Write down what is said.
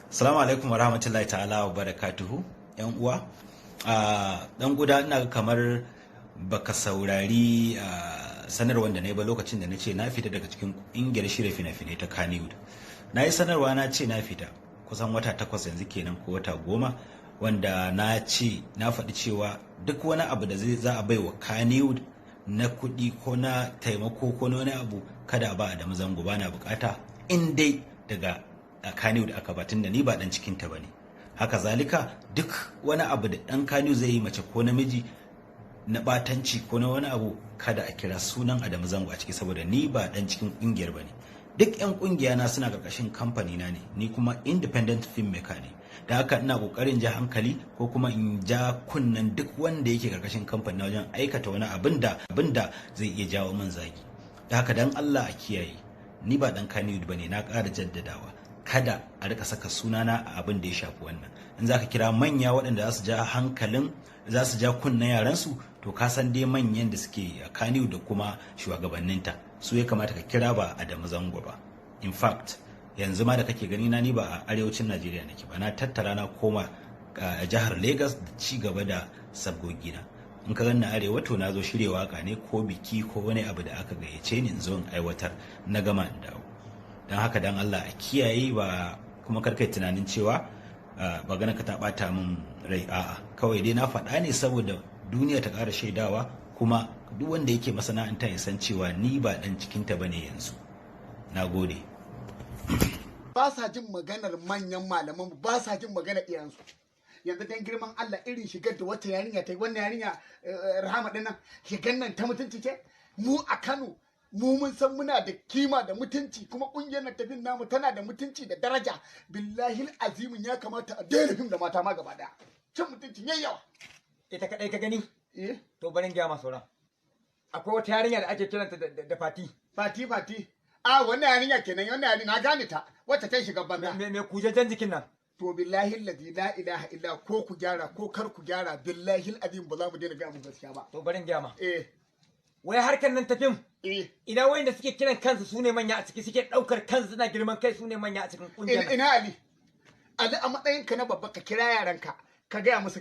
Assalamu alaikum warahmatullahi ta'ala wa barakatuhu, yan uwa. Dan guda, ina kamar baka saurari sanarwar da na yi ba lokacin da na ce na fita daga cikin ƙungiyar shirya fina-finai ta Kannywood. Na yi sanarwa, na ce na fita kusan wata 8 yanzu kenan ko wata 10, wanda na ce na faɗi cewa duk wani abu da zai za a bai wa Kannywood na kuɗi ko na taimako ko na wani abu, kada a ba Adamu Zango, ba na bukata in dai daga Kannywood aka ba, tunda ni ba dan cikin ta bane. Haka zalika, duk wani abu da dan Kannywood zai yi, mace ko namiji, na batanci ko na wani abu, kada a kira sunan Adamu Zango a ciki, saboda ni ba dan cikin kungiyar bane. Duk yan kungiya na suna karkashin kamfani na ne, ni kuma independent filmmaker ne. Da haka ina kokarin ja hankali ko kuma in ja kunnen duk wanda yake karkashin kamfani na wajen aikata wani abin da zai iya jawo min zagi. Da haka dan Allah a kiyaye, ni ba dan Kannywood bane. Na ƙara jaddadawa, kada a rika saka sunana a abin da ya shafi wannan. In zaka kira manya waɗanda za su ja hankalin, za su ja kunnen yaransu, to ka san dai manyan da suke a Kannywood da kuma shugabanninta, su ya kamata ka kira, ba Adamu Zango ba. In fact, yanzu ma da kake gani na, ni ba a arewacin Najeriya nake ba. Na tattara na koma a jihar Lagos da ci gaba da sabgogina. In ka ganna arewa, to na zo shirya waka ne ko biki ko wani abu da aka gayyace ni in zo in aiwatar, na gama in dawo. Don haka dan Allah a kiyaye. Ba kuma karkai tunanin cewa magana ka ta bata min rai, a'a, kawai dai na faɗa ne saboda duniya ta ƙara shaidawa, kuma duk wanda yake masana'anta ya san cewa ni ba ɗan cikinta bane yanzu. Na gode. Ba sa jin maganar manyan malaman, ba sa jin maganar iyayensu. Yanzu dan girman Allah, irin shigar da wata yarinya ta yi, wannan yarinya Rahama dinnan, shigar nan ta mutunci ce? Mu a Kano mu mun san muna da kima da mutunci, kuma kungiyar nan tafin namu tana da mutunci da daraja. Billahi azimin, ya kamata a daina fim da mata ma gaba daya, cin mutuncin yayi yawa. Ita kadai ka gani? Eh. To, bari in gaya ma sauran. Akwai wata yarinya da ake kiranta da Fati. Fati, Fati, a wannan yarinya kenan. Wannan yarinya na gane ta, wacce ta shiga banza. Me kujejen jikin nan. To, billahi allazi la ilaha illa, ko ku gyara ko kar ku gyara, billahi azim ba za mu daina gaya muku gaskiya ba. To, bari in gaya ma. Eh. Wai harkar nan ta fim, eh, ina wayanda suke kiran kansu su ne manya a ciki, suke daukar kansu suna girman kai su ne manya a cikin kungiyar nan? Ina Ali, Ali, a matsayinka na babba ka kira yaranka ka gaya musu.